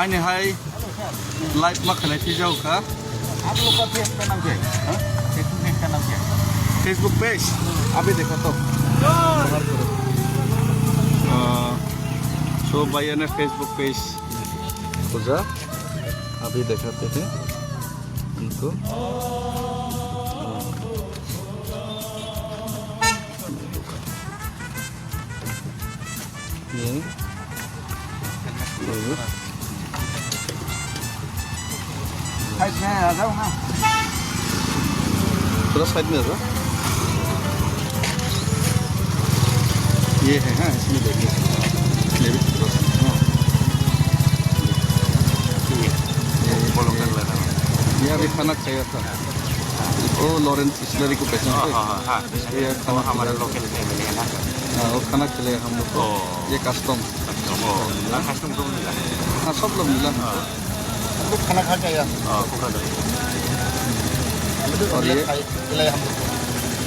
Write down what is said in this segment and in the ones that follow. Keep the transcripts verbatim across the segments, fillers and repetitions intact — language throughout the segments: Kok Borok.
Ani hai live ma khalai thwijao kha. आप लोग का पेज का नाम क्या है? हाँ? फेसबुक पेज का नाम क्या है? Facebook page? अभी देखा तो। बाहर करो। अ, so भाइयों ने Facebook page खोजा। अभी दिखाते हैं इनको। ये, ये। साइड में आ जाओ ना। थोड़ा साइड में आ जाओ। ये है, हाँ, इसमें देखिए। ये भी थोड़ा सा, हाँ। ये, ये, ये अभी खाना खाया था। वो लॉरेंस बिस्लरी को पेशेंट हाँ, है। हाँ, हाँ, हाँ, पेशेंट ये है। खाना वो हमारे खिलाया। लोकल फैमिली है ना। हाँ, वो खाना खिलाया हम लोग को। ओ। ये कस्टम। कस्टम, ओ। हाँ, कस्टम तो मिला। हाँ, सब लोग मिला हमको। हाँ। हम लोग खाना खा के आया। हाँ, पूरा दे। हम लोग और ये खिलाया हम लोग को।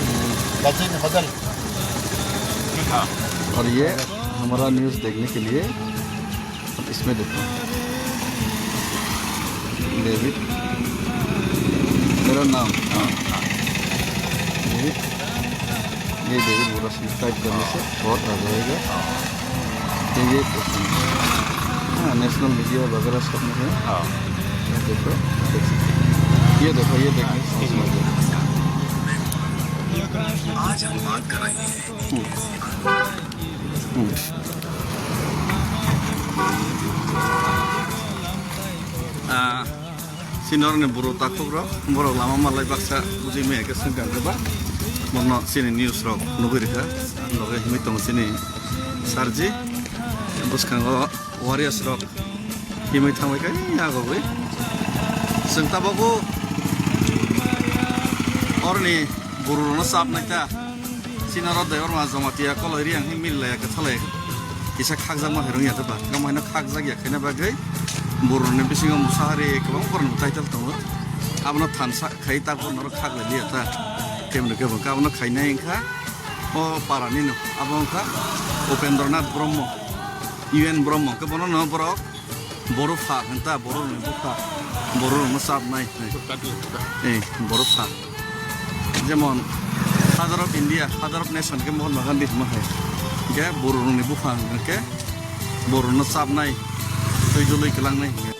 हम्म। बच्चे ने होटल। हाँ। और ये हमारा न्यूज़ देखने के लिए अब इसमें देखो, डेविड, मेरा नाम, हाँ, ये, ये डेविड बोरा सिंह टाइप करने से बहुत आ जाएगा। ये, ये क्वेश्चन, हाँ, नेशनल मीडिया वगैरह सब में है। हाँ। ये देखो, देख सकते हो। ये देखो, ये देखने से समझ में आ जाएगा। आज हम बात कर रहे हैं। हम्म। हम्म। Ah, sinorni buru takhuk rok, borok lama malai baksa bujui maya khe swngkang khe ba, bono chini news rok nugui rikha, loge himui tongo chini sarji, bwskango warriors rok himui thangbai khe yagogwi. Chwng tabukbo orni buru rokno chap naita. Chini oro Debbarma Jamatia Koloi Reang hwnwi mil laiya kwtha laiya kisa khakjakma hai rwngya khe ba. Tamo haino khakjakya khaina bagwi borokni bisingo musahari kwbang borokni title tongo. Abono thansa khai ta borokno khak lai liya ta. Keboni kebo khe abono khainai wngkha o para nino. Abo wngkha Upendra Nath Brahma, U N Brahma. Khe bono no borok Boru pha hwn ta, borok ni bupha, borok rokno chapnai. Eh, boru pha. Jemon, Father of India, Father of Nation khe Mahatma Gandhi hwnma hai. Khe borok rokni bupha hwn khe borok rokno chapnai, twi dului kwlangnai.